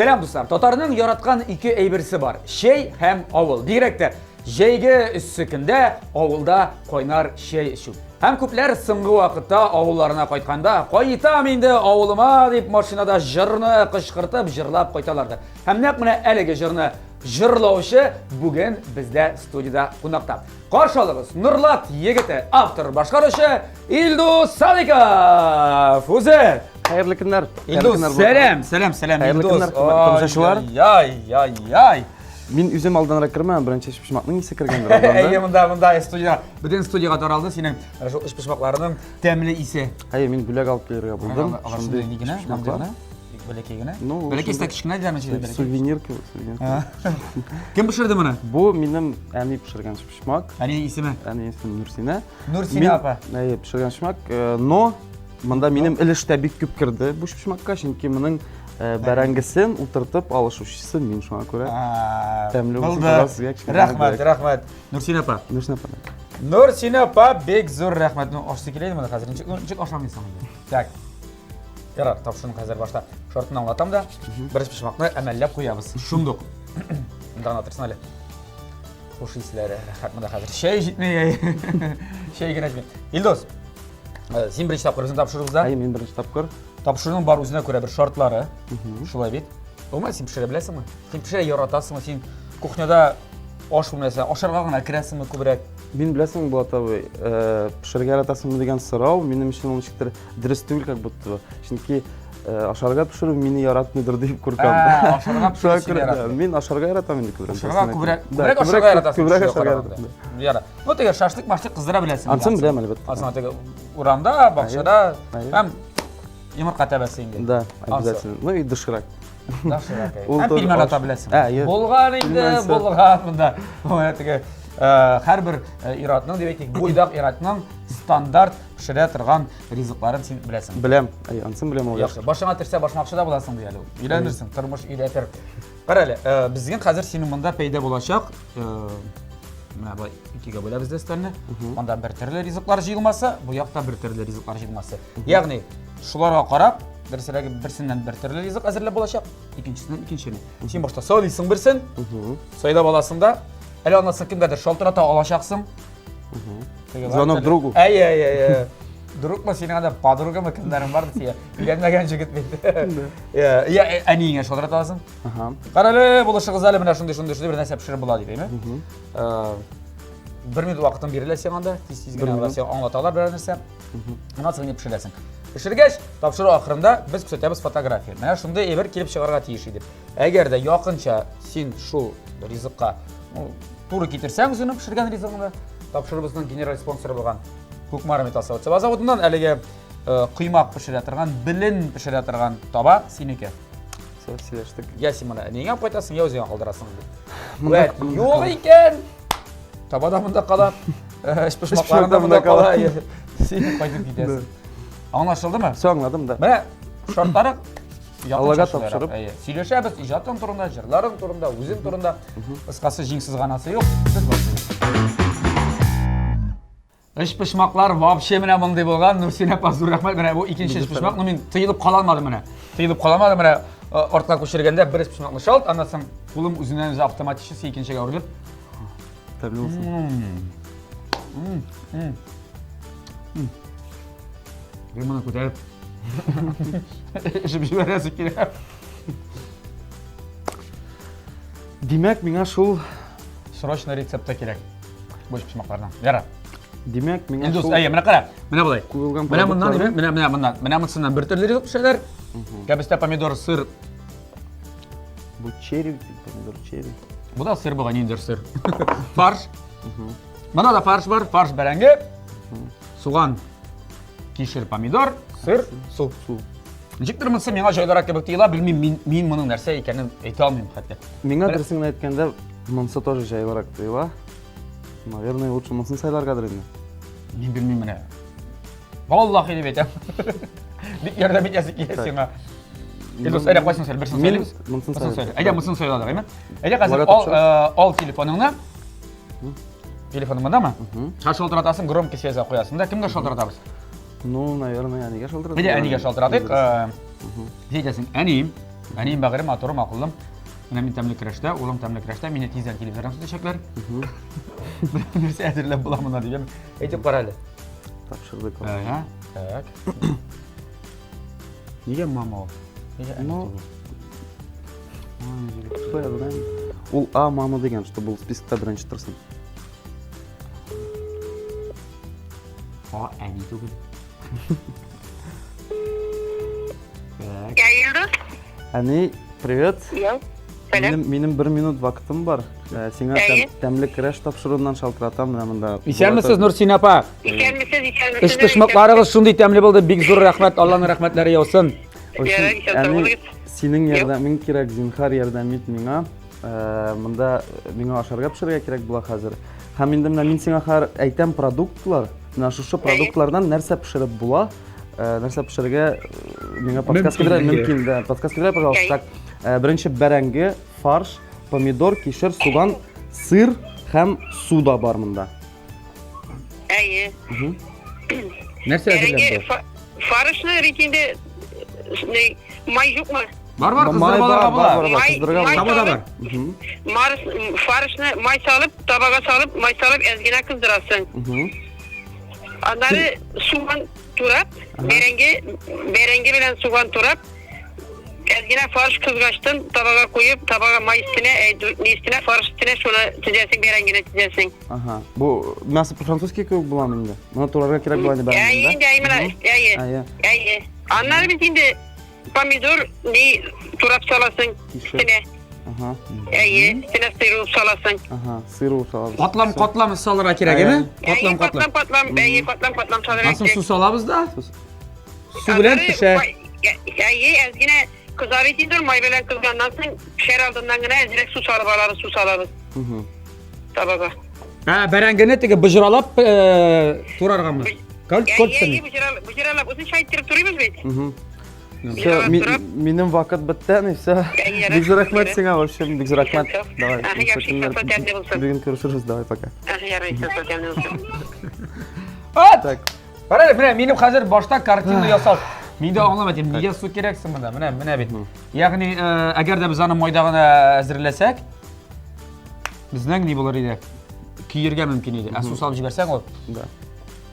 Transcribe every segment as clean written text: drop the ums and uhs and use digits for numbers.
Сәлам, дуслар! Татарның яраткан ике әйберсе бар. Чәй һәм авыл. Бигрәк тә җәйге эссе көндә авылда кайнар чәй эчү. Һәм күпләр соңгы вакытта авылларына кайтканда, кайтам инде авылыма дип машинада җырны кычкыртып җырлап кайталардыр. Һәм нәкъ менә әлеге җырны җырлаучы бүген бездә студиядә кунакта. Каршы алыгыз, Нурлат егете, автор, башкаручы Илдус Садыков! Үзе! Хәерле көннәр. Илдус, сәлам, сәлам, сәлам, Хәерле Илдус. көннәр, хөрмәтле тамашачылар. Яй, яй, яй. Мин үзем алданрак кермәдем, беренче өчпочмакның исе кергәндер алдан Әйе, монда, монда студия, бөтен студиягә таралды синең шул өчпочмакларының тәмле исе. Әйе, мин бүләк алып килергә булдым. Алар шундый ни генә, мондый генә. Бәләкәй генә. Ну, Бәләкәй истә кечкенә диләрме чиде? Сувенир кебек, сувенир. Кем пешерде моны? Бу минем әни пешергән шпишмак. Әнинең исеме? Әнинең исеме Нурсинә. Нурсинә апа. Әйе, пешергән шпишмак, но монда минем өлеш тә бик күп керде бу шпишмакка, чөнки моның бәрәңгесен утыртып алышучысы мин, шуңа күрә. Тәмле булсын. Рәхмәт, рәхмәт. Нурсинә апа. Нурсинә апа. Нурсинә апа, бик зур рәхмәт. Ну, ашсы килә инде монда хәзер. Ничек, ничек ашамыйсың инде? Так. Ярар, тапшыруны хәзер башта шартын аңлатам да, бер почмакны әмәлләп куябыз. Шундук. Монда гына торсын әле. Хуш исләре, рәхәт монда хәзер. Чәй җитми. Чәй генә җитми. Илдус, син беренче тапкыр безнең тапшыруыбызда. Әйе, мин беренче тапкыр. Тапшыруның бар үзенә күрә бер шартлары. Шулай бит. Гомумән, син пешерә беләсеңме? Син пешерә яратасыңмы? Син кухняда аш бүлмәсенә ашарга гына керәсеңме күбрәк? Мин беләсеңме, Булат абый, пешерергә яратасыңмы дигән сорау минем өчен ул ничектер дөрес түгел как будто бы. Чөнки ашарга пешерү мине яратмыйдыр дип куркам. Ашарга пешерү сине яратмый. Мин ашарга яратам инде күбрәк. Ашарга күбрәк, күбрәк ашарга яратасың. Күбрәк ашарга яратам. Яра. Ну теге шашлык машлык кыздыра беләсең. Ансын беләм, әлбәттә. Ансын теге урамда, бакчада һәм йомырка тәбәсе инде. Да, обязательно. Ну и доширак. Доширак. Һәм пельмень ата беләсең. Булган инде, булган монда. Менә теге һәрбер ир-атның, дип әйтик, буйдак ир-атның стандарт пешерә торган ризыкларын син беләсең. Беләм. Әй, ансын беләм ул. Яхшы. Башыңа төшсә башмакчы да буласың ди әле ул. Өйрәнерсең, тормыш өйрәтер. Кара әле, безнең хәзер синең монда пәйда булачак. Менә болай икегә бүләбез дә өстәлне. Монда бер төрле ризыклар җыелмасы, бу якта бер төрле ризыклар җыелмасы. Ягъни, шуларга карап, дөресрәге берсеннән бер төрле ризык әзерләп булачак, икенчесеннән икенчене. Син башта сайлыйсың берсен, сайлап аласың да, әле аннан соң кемгәдер шалтырата алачаксың. Звонок другу. Әй, әй, әй. Другмы синең анда подругамы кемнәрең бар дисә, өйләнмәгән җегет бит. Я, әниеңә шалтырата аласың. Карале, булышыгыз әле менә шундый шундый шундый бер нәрсә пешереп була дип, әйме? Бер минут вакытың бирелә сиңа анда, тиз-тиз генә алар сиңа аңлаталар берәр нәрсә. Аннан соң инде пешерәсең. Пешергәч, тапшыру ахырында без күрсәтәбез фотография. Менә шундый әйбер килеп чыгарга тиеш иде. Әгәр дә якынча син шул ризыкка туры китерсәң үзеңнең пешергән ризыгыңны, тапшыруыбызның генераль спонсоры булган Кукмара металл савыт-саба заводыннан әлеге коймак пешерә торган, белен пешерә торган таба синеке. Все, сөйләштек. Я син моны әниеңә алып кайтасың, я үзеңә калдырасың дип. Вәт, юк икән. Таба да монда кала. Өчпочмакларың да монда кала. Син кайтып китәсең. Аңлашылдымы? Все, аңладым да. Менә шартлары Аллага тапшырып. Әйе. Сөйләшәбез иҗатың турында, җырларың турында, үзең турында. Кыскасы, җиң сызганасы юк. Без башлыйбыз. Өчпочмаклар вообще менә мондый булган. Нурсинә апа, зур рәхмәт. Менә бу икенче өчпочмак. Ну мин тыелып кала алмадым менә. Тыелып кала алмадым менә артка күчергәндә бер өчпочмакны шалт, аннан соң кулым үзеннән үзе автоматически икенчегә үрелеп. Тәмле булсын. Бер моны күтәреп эчеп җибәрәсе килә. Димәк, миңа шул срочно рецепты кирәк. Бу өчпочмакларның. Ярар. Димәк, миңа Индус, шул әйе, менә кара. Менә болай. Куелган Менә моннан, продуктларны- менә менә моннан. Менә монсыннан бер төрле ризык пешерәләр. Кәбестә, помидор, сыр. Бу черри, помидор черри. Бу да сыр бугай, ниндидер сыр. Фарш. Монда да фарш бар, фарш бәрәңге, суган, кишер, помидор, сыр, су. Су. Ничектер монысы миңа җайлырак кебек тоела, белмим, мин, мин моның нәрсә икәнен әйтә алмыйм хәтта. Миңа дөресен генә әйткәндә, монысы тоже җайлырак тоела. Наверное, лучше монысын сайларгадыр инде. Мин белмим менә. Валлахи дип әйтәм. Бик ярдәм итәсе килә сиңа. Илдус, әйдә кайсын сайлый, берсен Мин сайлыйбыз. монысын Монысын сайлыйм. сайлыйк. Әйдә монысын сайладык, әйме? Әйдә хәзер Алга ал, тапшырыш. ал телефоныңны. Телефоның мондамы? Хәзер шалтыратасың, громкий связьга куясың да. Кемгә шалтыратабыз? Ну, наверное, әнигә шалтыратып. Әйдә, әнигә шалтыратыйк. Әйтәсең, әни. Әнием бәгырем, матурым, акыллым. Менә мин тәмле көрәштә, улым тәмле көрәштә, мине тиздән телевизордан сүтәчәкләр. Нәрсә әзерләп була монда дигән. Әйтеп кара әле. Тапшырдык. Ага, так. Нигә мама ул? Нигә әни Ну, түгел? Что я знаю? Ул А мама дигән, чтобы ул спискта беренче торсын. А, әни түгел. Так. Я Илдус. Әни, привет. Я. Сәлам. Минем, минем бер минут вакытым бар. Э, Сиңа Әйе. тәм, тәмле көрәш тапшыруыннан шалтыратам менә монда. Исәнмесез, Нурсин апа. Исәнмесез, исәнмесез. Эш почмакларыгыз шундый тәмле булды. Бик зур рәхмәт. Алланың рәхмәтләре яусын. В общем, Ярар, исән сау әни, булыгыз. синең Юк. ярдәмең кирәк, зинһар ярдәм ит миңа. Э, Монда миңа ашарга пешерергә кирәк була хәзер. Һәм инде менә мин сиңа хәзер әйтәм продуктлар. Менә шушы продуктлардан нәрсә пешереп була? Э, Нәрсә пешерергә э, миңа подсказка бирә мөмкин, да. Подсказка бирә, пожалуйста. Так, э, беренче бәрәңге, фарш, помидор, кишер, суган, сыр һәм су да бар монда. Әйе. Нәрсә Бәрәңге әзерләп була? фаршны бит инде ни, май юкмы? Бар бар, Май кыздырып бар, алырга бар, була. бар, бар, Май- кыздырырга май була. Табада бар. Мгм, Марс, фаршны май салып, табага салып, май салып әз генә кыздырасың. мгм. Аннары суган турап, бәрәңге, бәрәңге белән суган турап, әз генә фарш кызгачтын табага куеп, табага май өстенә, әй, ни өстенә, фарш өстенә шуны тезәсең, бәрәңгене тезәсең. Ага. Бу мясо по-французски кебек буламы инде? Моны турарга кирәк була инде Әйе, бәрәңгене, инде, да? әйе, менә, әйе, Әйе. әйе. Аннары бит инде помидор ни турап саласың Кишер. өстенә. Ага. Әйе, өстенә сыр саласың. Ага, сыр салабыз. Катлам катлам салырга кирәк, әйеме? Әйе, Катлам катлам. катлам, катлам, әйе, катлам, катлам салырга Ансын су кирәк. салабыз да. Су. Су белән Аннары пешә. Әйе, әз генә кызар инде, май белән кызганнан соң пешәр алдыннан гына әзрәк су салып алабыз, су салабыз Мгм. табага. Ә, бәрәңгене теге боҗралап э, тураргамы? Кольт Әйе, кольцами. әйе, боҗралап, озынча иттереп турыйбыз бит. Мгм. Все, Все, минем вакыт бетте, и все. Әйе, Бик зур рәхмәт рәхмәт. сиңа, в общем, бик зур рәхмәт. Всё. Давай. Ага, яхшы, всё, тәмле булсын. Бүген күрешербез, давай, пока. Ага, ярый, всё, тәмле булсын. Ат! Так. Кара әле, менә минем хәзер башта картина ясал. Мин дә аңламадым, нигә су кирәк соң монда? Менә, менә бит. Ягъни, э, әгәр дә без аны майда гына әзерләсәк, безнең ни булыр иде? Көергә мөмкин иде. Ә су салып җибәрсәң, ул Да.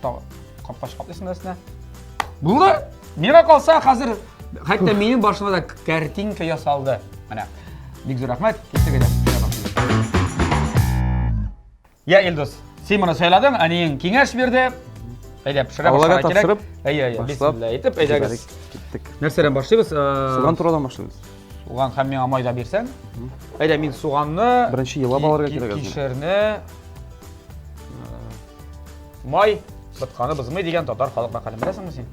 тагы капкач каплыйсың да өстенә. Булды. Миңа калса, хәзер хәтта минем башыма да картинка ясалды. Менә. Бик зур рәхмәт. Киттек әйдә. Я, Илдус, син моны сайладың, әниең киңәш бирде. Әйдә, пешерә Аллага башларга кирәк. тапшырып, Әйе, әйе, башлап, бисмилла әйтеп, әйдәгез. җибәрик, Киттек. Нәрсәдән башлыйбыз? Э, Суган турадан башлыйбыз. Суган һәм миңа май да бирсәң. Әйдә, мин суганны Беренче елап алырга кирәк әзер. Кишерне май ботканы бозмый дигән татар халык мәкален беләсеңме син?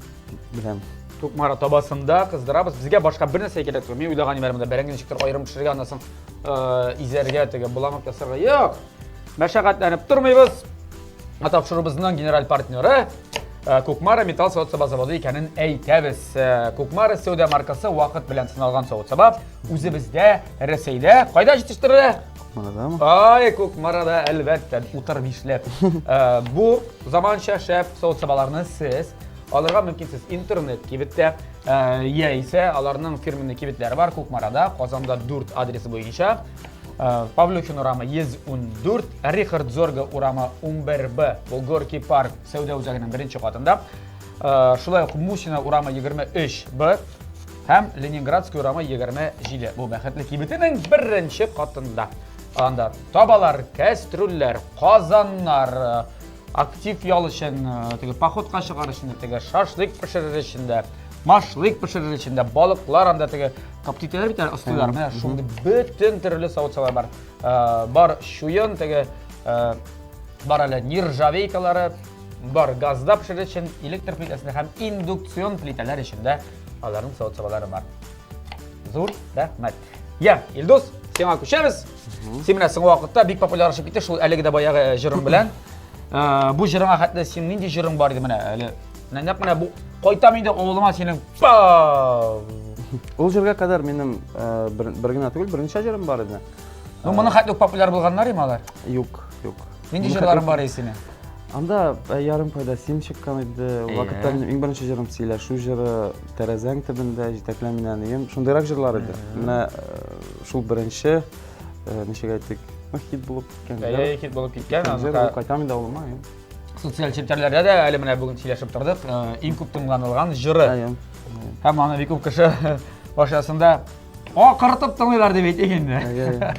Беләм. Тукмара табасында кыздырабыз. Безгә башка бер нәрсә кирәк түгел. Мин уйлаган идем, монда бәрәңге ничектер аерым пешерергә, аннан соң э, изәргә, теге боламык ясарга. Юк. Мәшәкатьләнеп тормыйбыз. Ә Тапшыруыбызның генераль партнеры э, Кукмара металл савыт-саба заводы икәнен әйтәбез. Э, Кукмара сәүдә маркасы вакыт белән сыналган савыт-саба үзебездә, Рәсәйдә кайда җитештерелә? Кукмарадамы? Ай, Кукмарада әлбәттә, утыр бишләп. Э, Бу заманча шәп савыт-сабаларны сез алырга мөмкинсез интернет кибеттә, э, яисә аларның фирменный кибетләре бар Кукмарада, Казанда 4 адресы буенча. Э, Павлюхин урамы 114, Рихард Зорга урамы 11Б, бу Горький парк сәүдә үзәгенең беренче катында. Э, Шулай ук Мусина урамы 23Б һәм Ленинградский урамы 27. Бу бәхетле кибетенең беренче катында. Анда табалар, кәстрүлләр, казаннар, э, актив ял өчен, э, теге походка чыгар өчен дә, теге шашлык пешерер өчен дә, машлык пешерер өчен дә, балыклар анда теге коптителәр бит әле, остыйлар. Менә шундый бөтен төрле савыт-саба бар. Э, Бар чуен, теге э, бар әле нержавейкалары, бар газда пешерер өчен, электр плитәсендә һәм индукцион плитәләр өчен дә аларның савыт-сабалары бар. Зур рәхмәт. Я, Илдус, сиңа күчәбез. Син менә соңгы вакытта бик популярлашып китте шул әлеге дә баягы э, җырың белән. Э, Бу җырыңа хәтле син нинди җырың бар иде менә әле? Менә нәкъ менә бу кайтам инде авылыма синең. Па! Ул җырга кадәр минем э, бер, бер генә түгел, берничә җырым бар иде. Ну, моны хәтле үк популяр булганнар име алар? Юк, юк. Нинди Моны җырларың хәтле- бар иде синең? Анда э, ярым кайда син чыккан иде. Ул вакытта минем иң беренче җырым сөйләшү җыры, тәрәзәң төбендә, җитәклә мине әнием. Шундыйрак җырлар иде. Менә э, шул беренче, э, ничек әйтик, ну, хит булып киткән. Әйе, хит булып киткән. Җыр, ул кайтам инде авылыма. Социаль челтәрләрдә дә әле менә бүген сөйләшеп тордык, иң күп тыңланылган җыры. Һәм аны бик күп кеше башасында акыртып тыңлыйлар дип әйтик инде.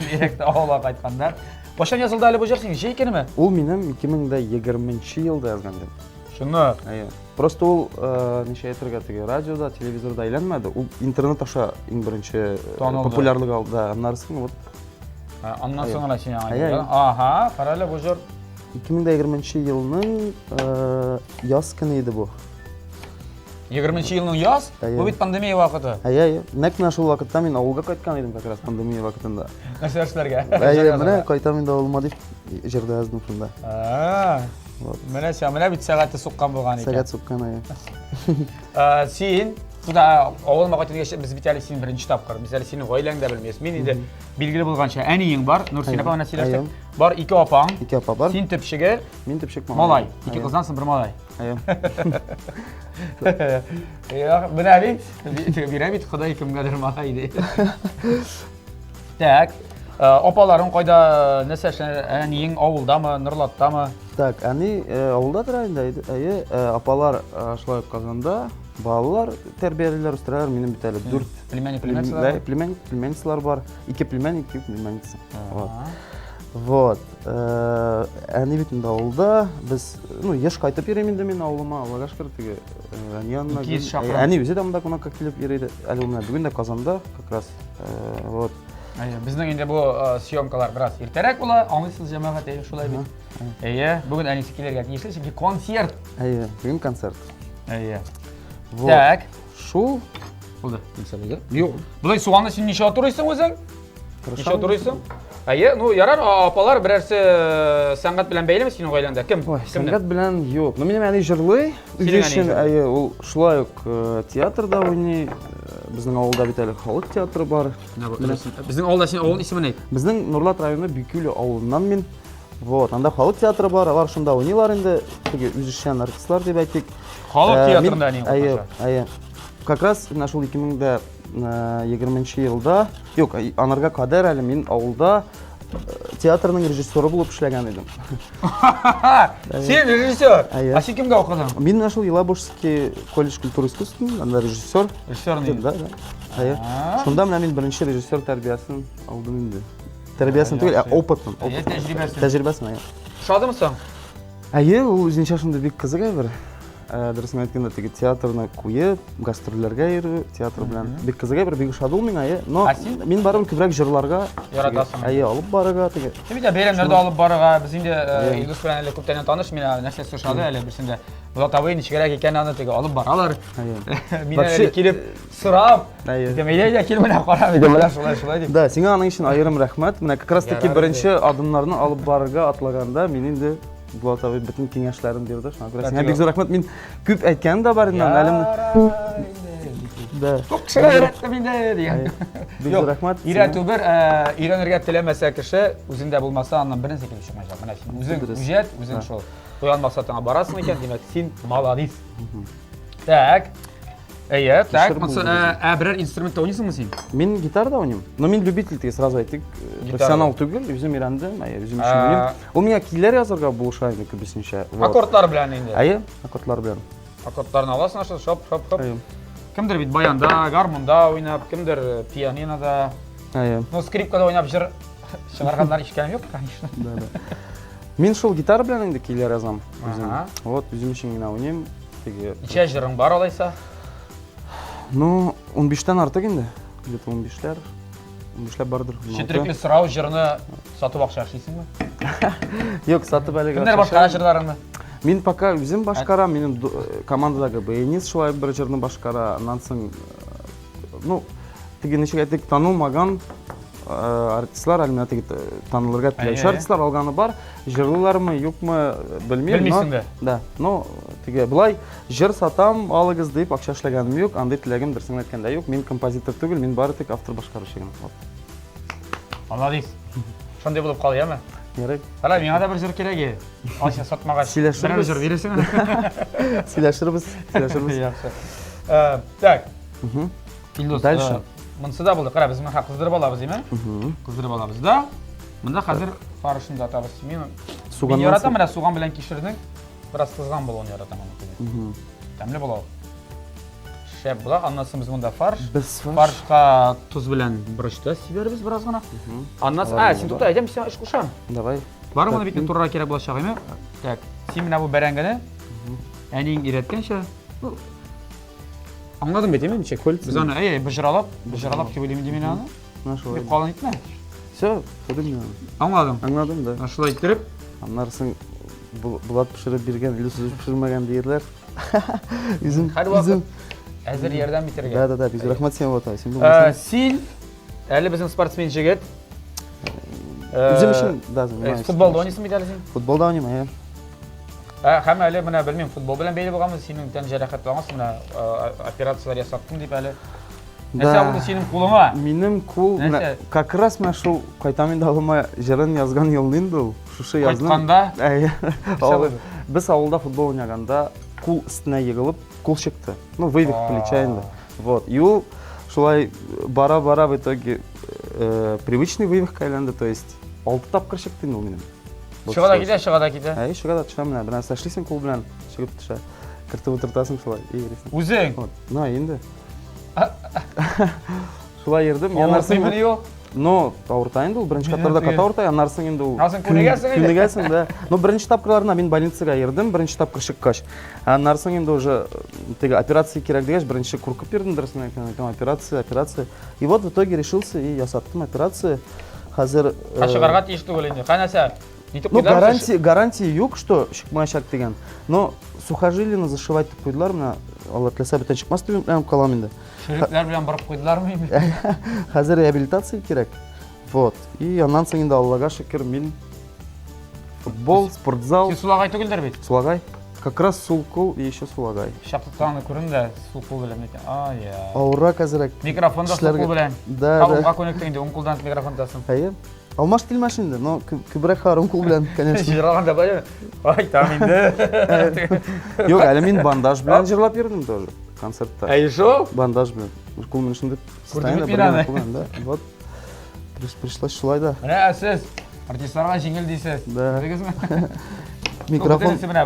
Бигрәк тә авылга кайтканда. Кайчан язылды әле бу җыр синең? Җәй көнеме? Ул минем 2020 елда язган җыр. Шуны. Әйе. Просто ул э, ничә әйтергә теге радиода, телевизорда әйләнмәде. Ул интернет аша иң беренче э, Танылды. популярлык алды. Аннары соң вот Аннан Әйе. соң гына син аңа. Әйе, әйе. Ага, кара әле бу җыр. 2020 елның э, яз көне иде бу. 20 елның яз, Әйе. бу бит пандемия вакыты. Әйе, әйе. Нәкъ менә шул вакытта мин авылга кайткан идем как раз пандемия вакытында. Нәрсә эшләргә? Әйе, менә кайтам инде авылыма дип җыр да яздым шунда. А, Вот. Менә син, менә бит сәгате суккан булган икән. Сәгать суккан, әйе. Ә, Син шунда авылыма кайтып дигәч, без бит әле син беренче тапкыр, без әле синең гаиләңне дә белмибез. Мин инде билгеле булганча әниең бар, Нурсинә апа белән сөйләштек. Әйе. Бар ике апаң. Ике апа бар. Син төпчеге, Мин төпчек малай. Ике Әйе. кыздан соң бер малай. Әйе. Юк, менә бит, бирә бит Ходай кемгәдер малай ди. Так, э, апаларың кайда, нәрсә эшләр, әниең авылдамы, Норлаттамы? Так, әни э, авылда тора инде, әйе, әйе, э, апалар э, шулай ук Казанда, балалар тәрбиялиләр, үстерәләр. Минем бит әле дүрт Племянник, плем- племянницалар? да, племянник, племянницалар бар. Ике племянник, ике племянница. Вот. Вот. Э, әни бит инде авылда. Без, ну, еш кайтып йөрим инде мин авылыма, Аллага шөкер, теге э, әни янына. 200 гел- чакрым. Э, Әни үзе дә монда кунакка килеп йөри иде. Әле ул менә бүген дә Казанда как раз. Э, вот. Әйе, безнең инде бу съемкалар бераз иртәрәк була, аңлыйсыз, җәмәгать, әйе, шулай бит. Әйе, бүген әнисе килергә тиешле, чөнки концерт. Әйе, бүген концерт. Әйе. Вот. Так. Шул. Булды. Юк. Болай суганны син ничә турыйсың үзең? Ничә турыйсың? Әйе, ну ярар, апалар берәрсе э, сәнгать белән бәйлеме синең гаиләңдә? Кем? Ой, сәнгать белән юк. Ну, минем әни җырлый. Үзе өчен, әйе, ул шулай ук э, театрда уйный. Э, безнең авылда бит әле халык театры бар. Безнең авылда син авыл исемен әйт. Безнең Нурлат районы Бикүле авылыннан мин. Вот, анда халык театры бар, алар шунда уйныйлар инде. Теге үзешчән артистлар дип әйтик. Халык театрында әни Әйе, әйе. Как раз менә шул 2020 елда, юк, анарга кадәр әле мин авылда театрның режиссеры булып эшләгән идем. Син режиссер? Ә син кемгә укыдың? Мин менә шул Елабужский колледж культуры искусств, анда режиссер. Режиссер ни? Да, да. Әйе. Шунда менә мин беренче режиссер тәрбиясен алдым инде. Тәрбиясен түгел, ә опытын. Әйе, тәҗрибәсен. Тәҗрибәсен, әйе. Ошадымы соң? Әйе, ул үзенчә шундый бик кызык әйбер. Э, дөресен әйткәндә, теге театрны куеп, гастрольләргә йөрү, театр белән бик кызык әйбер, бик ошады ул миңа, әйе. Но Ә син? мин барыбер күбрәк җырларга Яратасың. Әйе, алып барырга теге. Син бит бәйрәмнәрдә алып барырга, без инде э, Илдус белән әле күптәннән таныш, мин нәрсәсе ошады әле берсендә. Булат абый ничегрәк икән аны теге алып баралар. Әйе. Мин әле Вообще, килеп сорап, Әйе. әйтәм, әйдә, әйдә, кил менә кара, әйдә, менә шулай, шулай дип. Да, сиңа аның өчен аерым рәхмәт. Менә как раз таки Ярар беренче адымнарны алып барырга атлаганда мин инде Булат абый бөтен киңәшләрен бирде. Шуңа күрә сиңа бик зур рәхмәт. Мин күп әйткәнем дә бар инде аны, әле менә. Да. Күп кешегә өйрәттем инде дигән. Бик зур рәхмәт. Өйрәтү бер, э, өйрәнергә теләмәсә кеше, үзендә булмаса, аннан бернәрсә килеп чыкмаячак. Менә син үзең үҗәт, үзең шул куйган максатыңа барасың икән, димәк, син молодец. Так. Әйе, так, монысы, ә, ә берәр инструментта уйныйсыңмы син? Мин гитарада уйныйм. Но мин любитель теге сразу әйтик, э, профессионал түгел, үзем өйрәндем, әйе, үзем өчен уйныйм. Ул миңа көйләр язарга булыша инде күбесенчә. Вот. Аккордлар белән инде. Әйе, аккордлар белән. Аккордларны аласың шул, шоп, шоп, шоп. Әйе. Кемдер бит баянда, гармунда уйнап, кемдер э, пианинода. Әйе. Ну, скрипкада уйнап җыр чыгарганнар ишеткәнем юк, конечно. Да, да. Мин шул гитара белән инде көйләр язам үзем. Вот, үзем өчен генә уйныйм. Теге. Ничә җырың бар алайса? Ну, 15-тән артык инде. Где-то 15-ләр. 15-ләп бардыр. Четрекле сорау, җырны сатып акча эшлисеңме? Юк, сатып әлегә. Кемнәр башкара җырларыңны? Мин пока үзем башкарам, минем э, командадагы баянист шулай бер җырны башкара, аннан соң, э, ну, теге ничек әйтик, танылмаган э, артистлар, әле менә теге танылырга теләүче артистлар алганы бар. Җырлыйлармы, юкмы, белмим. Белмисең дә. Да. Но теге болай җыр сатам, алыгыз дип акча эшләгәнем юк, андый теләгем дөресен әйткәндә юк. Мин композитор түгел, мин бары тик автор башкаручы гына. Молодец. Шундый булып кал, яме? Ярый. Кара, миңа да бер җыр кирәк иде. Акча сатмагач. Сөйләшербез. Берәр җыр бирерсеңме? Сөйләшербез, сөйләшербез. Яхшы. Э, Так, Мгм. Илдус. Дальше. э, Монысы да булды. Кара, без моны кыздырып алабыз, димме? Мгм. Кыздырып алабыз да. Монда хәзер фаршын да атабыз. Мин мин Суганнан яратам соң- менә суган белән кишернең бераз кызган булуын яратам аны. Мгм. Тәмле була ул. Шәп була. Аннан соң без монда фарш. Без фарш. Фаршка тоз белән борыч та сибәрбез бераз гына. Аннан соң, а, син тукта, әйдә, мин сиңа эш кушам. Давай. Бар моны бит турырга кирәк булачак, әйме? Так, син менә бу бәрәңгене әниең өйрәткәнчә, ну, аңладың бит, әйме, ничек? Без аны, әй, боҗралап, боҗралап дип уйлыйм инде мин аны. Менә шулай. Бик калын итмә. Все, күрдем мин аны. Аңладым. Аңладым да. Менә шулай иттереп, Аннан соң Булат пешереп биргән, Илдус үзе пешермәгән диерләр. Үзем, Һәрвакыт үзем. әзер ярдәм итәргә. Да, да, да, бик рәхмәт сиңа, Булат абый. Син Э, булмасаң. Син әле безнең спортсмен җегет. Үзем өчен, да, занимаюсь. Футболда уйныйсың бит әле син. Футболда уйныйм, әйе. Ә, һәм әле менә белмим, футбол белән бәйле булганмы, синең тән җәрәхәт алгансың, менә операцияләр ясаттым дип әле. Нәрсә булды синең кулыңа? Минем кул, менә Нәрсә? как раз менә шул кайтам инде авылыма җырын язган елны инде ул. Шушы язның. Кайтканда? Әйе. булды? Без авылда футбол уйнаганда кул өстенә егылып, кул чыкты. Ну, вывих плеча инде. Вот. И ул шулай бара-бара в итоге привычный вывихка әйләнде, то есть алты тапкыр чыкты инде ул минем. Вот Чыга да шулай. китә, чыга да китә. Әйе, чыга да төшә менә. Бер нәрсә эшлисең кул белән, чыгып төшә. Кертеп утыртасың шулай, и йөрисең. Үзең. Вот. Ну, инде. Шулай йөрдем. Аннан соң Авыртмыймыни ул? Ну, авырта инде ул, беренче катларда каты авырта, аннан соң инде ул. Аннан соң күнегәсең инде. Күнегәсең, да. Ну, беренче тапкырларына мин больницага йөрдем, беренче тапкыр чыккач. Аннан соң инде уже теге операция кирәк дигәч, беренче куркып йөрдем, дөресен әйткәндә, әйтәм, операция, операция. И вот в итоге решился и ясаттым операция. Хәзер Ә чыгарга тиеш түгел инде. Кайнәсә, нитеп Ну, куйдылар? гарантия, гарантия юк, что чыкмаячак дигән. Но сухожилиены зашивать дип куйдылар, менә Алла теләсә бөтен чыкмас дип өметләнеп калам инде. Шөрепләр белән борып куйдылармы инде? Хәзер реабилитация кирәк. Вот. И аннан соң инде Аллага шөкер, мин футбол, спортзал. Син сулагай түгелдер бит? Сулагай. Как раз сул кул и еще сулагай. Пычак тотканны күрдем дә, сул кул белән әйтәм. Ай, я. Авыррак әзрәк. Микрофон да сул кул белән. Да, да. да. Уңга күнектең инде, уң кулдан микрофон тотасың. Әйе. Алмаш тилмәш инде, но күбрәк хәзер уң кул белән, конечно. Җырлаганда былай, ай, там инде. Юк, әле мин бандаж белән җырлап йөрдем тоже концертта. Әй, шул? Бандаж белән. Кул белән шундый Күрдем бит мин аны. Да. Вот. Пришлось шулай да. Менә сез артистларга җиңел дисез. Да. Күрдегезме? Микрофон. Менә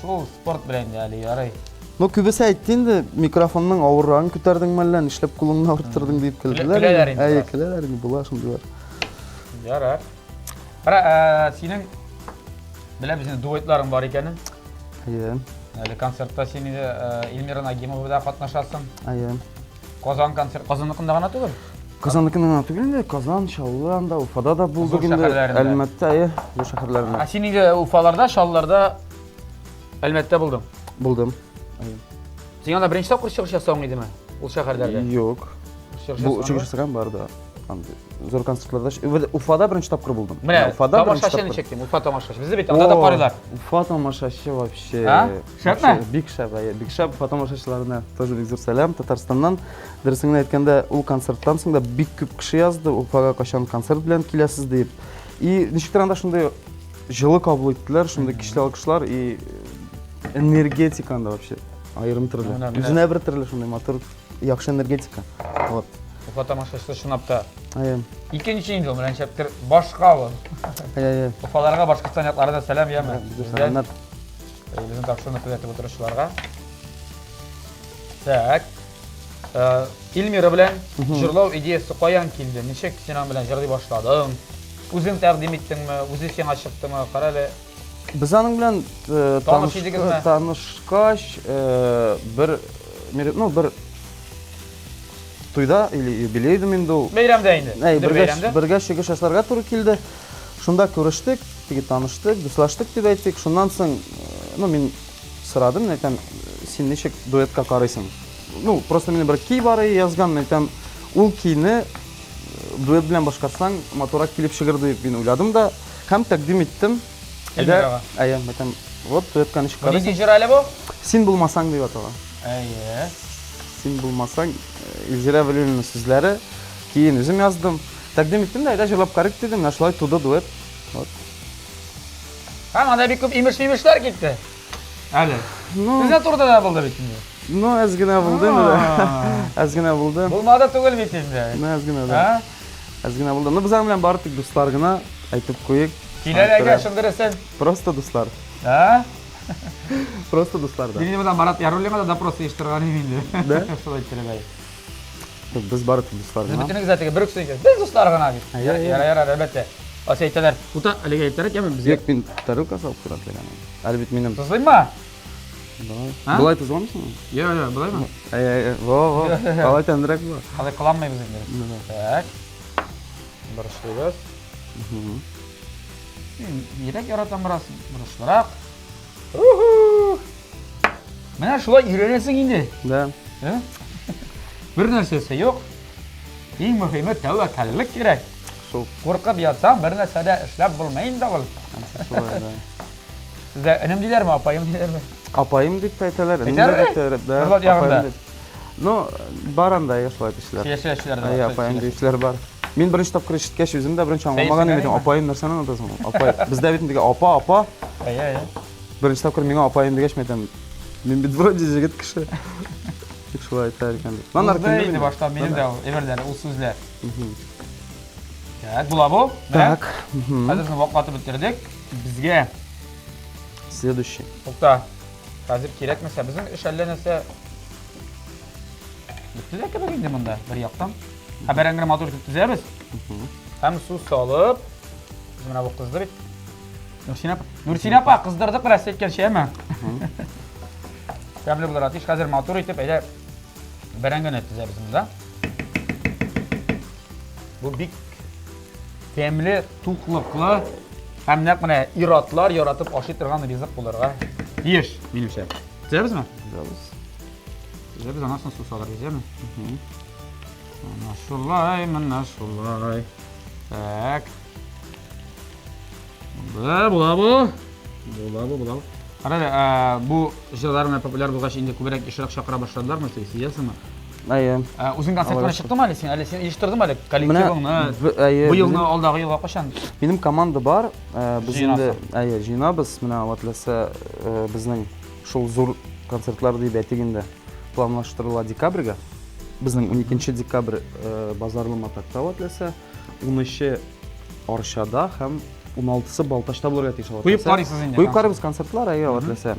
шул спорт белән инде әле ярый. Ну, күбесе әйтте инде, микрофонның авыррагын күтәрдең мәллә, нишләп кулыңны авырттырдың дип көлделәр. Көләләр инде. Әйе, көләләр инде, була шундыйлар. Ярар. Кара, ә, синең беләбез инде дуэтларың бар икәнен. Әйе. Әле концертта син инде Эльмира Нагимова да катнашасың. Әйе. Казан концерт, Казанныкында гына түгел. Казанныкында гына түгел инде, Казан, Чаллы анда, Уфада да булдык инде. Әлмәттә, әйе, зур шәһәрләрендә. Ә син инде Уфаларда, Чаллыларда, Әлмәттә булдың? Булдым. Син анда беренче тапкыр чыгыш ясавың идеме? Ул шәһәрләрдә? Юк. Бу чыгыш ясаган бар да. Андый зур концертларда. Уфада беренче тапкыр булдым. Менә Уфада тамашачы ничек дим? Уфа тамашачы. Безне бит анда да карыйлар. Уфа тамашачы вообще. А? Шәпме? Бик шәп, әйе, бик шәп. Уфа тамашачыларына тоже бик зур сәлам Татарстаннан. Дөресен генә әйткәндә, ул концерттан соң да бик күп кеше язды, Уфага кайчан концерт белән киләсез дип. И ничектер анда шундый җылы кабул иттеләр, шундый көчле алкышлар и энергетика анда вообще аерым төрле. Үзенә бер төрле шундый матур, яхшы энергетика. Вот. Уфа тамашачысы чынлап та. Әйе. Икенче инде ул менә ничектер башка ул. Әйе, әйе. Уфаларга, Башкортстан якларына сәлам яме. Сәламнәр. Безнең тапшыруны күзәтеп утыручыларга. Так. Эльмира белән җырлау идеясы каян килде? Ничек син аның белән җырлый башладың? Үзең тәкъдим иттеңме? Үзе сиңа чыктымы? Кара әле. Без аның белән таныш идегезме? Танышкач, бер ну, бер туйда или юбилей идем инде ул. Бәйрәмдә инде. Әй, бергә бергә чыгыш ясарга туры килде. Шунда күрештек, теге таныштык, дуслаштык дип әйтик. Шуннан соң, ну, мин сорадым, мин әйтәм, син ничек дуэтка карыйсың? Ну, просто минем бер кий бар язган, мин әйтәм, ул кийне дуэт белән башкарсаң, матуррак килеп чыгыр дип мин уйладым да һәм тәкъдим иттем. Эльмирага. Әйе, әйтәм, вот дуэтка ничек карыйсың? Нинди җыр әле бу? Син булмасаң дип атала. Әйе. Син булмасаң, Илзирә Вәлиуллина сүзләре, киен үзем яздым. Тәкъдим иттем дә, әйдә җырлап карыйк дидем, менә шулай туды дуэт. Вот. Һәм анда бик күп имеш-мимешләр китте. Әле. Ну, Безнең турыда да булды бит инде. ну, әз генә булды инде дә. Әз генә булды. Булмады түгел бит инде. Ну, әз генә да. Әз генә булды. Ну, без аның белән бары тик дуслар гына әйтеп куйыйк. Киләләргә шындырысын. Просто дуслар. А? Просто дуслар да. Мин монда Марат Яруллинга да допрос оештырган идем инде. Да? Шулай иттереп әй. Без бары тик дуслар Без гына. бөтенегез дә теге бер үк сүз. Без дуслар гына бит. Әйе, әйе. Яра, яра, әлбәттә. Ася әйтәләр. Тута, әлегә әйтәләр, яме безгә. Юк, мин тарелка салып торам теләгән. Әле бит минем. Тозлыймы? Давай. А? Болай тозламыйсыңмы? Юк, юк, болаймы? Әй, әй, әй, во, во. Алай тәмлерәк була. Алай кыланмыйбыз инде. Ну да. Так. Борычлыйбыз. Мин бигрәк яратам бераз борычлырак. Уху! Менә шулай өйрәнәсең инде. Да. Ә? Бер нәрсәсе юк. Иң мөһиме тәвәккәллек кирәк. Шул. Куркып ятсаң, бер нәрсә дә эшләп булмый инде ул. Шулай, да. Сездә энем диләрме, апаем диләрме? Апаем дип тә әйтәләр, энем Әйтәләрме? дип тә әйтәләр, да. Нурлат ягында. апаем дип. Ну, бар анда шулай кешеләр. Сөйләшәчеләр дә Әйе, бар, апаем сөйләшәчеләр. диючеләр бар. Мин беренче тапкыр ишеткәч, үзем дә беренче аңламаган идем, Сәер апаем нәрсәне аңлатасың? Апай. Бездә бит инде апа, апа. Әйе, әйе. Беренче тапкыр миңа апаем дигәч, мин әйтәм, мин бит вроде җегет кеше. Тик шулай әйтәләр икән дип. Нанар Узды көнне инде башта минем дә ул әйберләр, ул сүзләр. Так, була бу. Менә. Так. мгм. Хәзер без ваклатып бетердек. Безгә Следующий. тукта. Хәзер кирәкмәсә, безнең эш әллә нәрсә бетте дә кебек инде монда бер яктан. Ә бәрәңгене матур итеп төзәбез. Һәм су салып, без менә бу кызды бит. Нурсинә апа, Нурсинә апа, кыздырдык бераз әйткәнчә, әмма. Тәмле булыр тиеш. Хәзер матур итеп әйдә бәрәңгене төзәбез монда. Бу бик тәмле, туклыклы һәм нәкъ менә ир-атлар яратып ашый торган ризык булырга тиеш, минемчә. Төзәбезме? Төзәбез. Төзәбез, аннан соң су салырбыз, яме? Менә шулай, менә шулай. Так. Була, була бу. Була бу, була бу. Кара әле, ә, бу җырлар менә популяр булгач, инде күбрәк ешрак чакыра башладылармы, сез сизәсеңме? Әйе. Ә, Үзең концертларына Аллага чыктыңмы әле син? Әле син оештырдыңмы әле коллективыңны? әйе, Бу елны минем- алдагы елга кайчан? Минем команда бар. Без инде Җыенасың. әйе, җыенабыз. Менә Алла теләсә, безнең шул зур концертлар дип әйтик инде планлаштырыла декабрьгә. Безнең 12 декабрь Базарлы Матакта Алла теләсә, 13 Арчада һәм 16-сы Балтачта булырга тиеш Алла Куеп теләсә. карыйсыз инде. Куеп карыйбыз концертлар, әйе, Алла теләсә.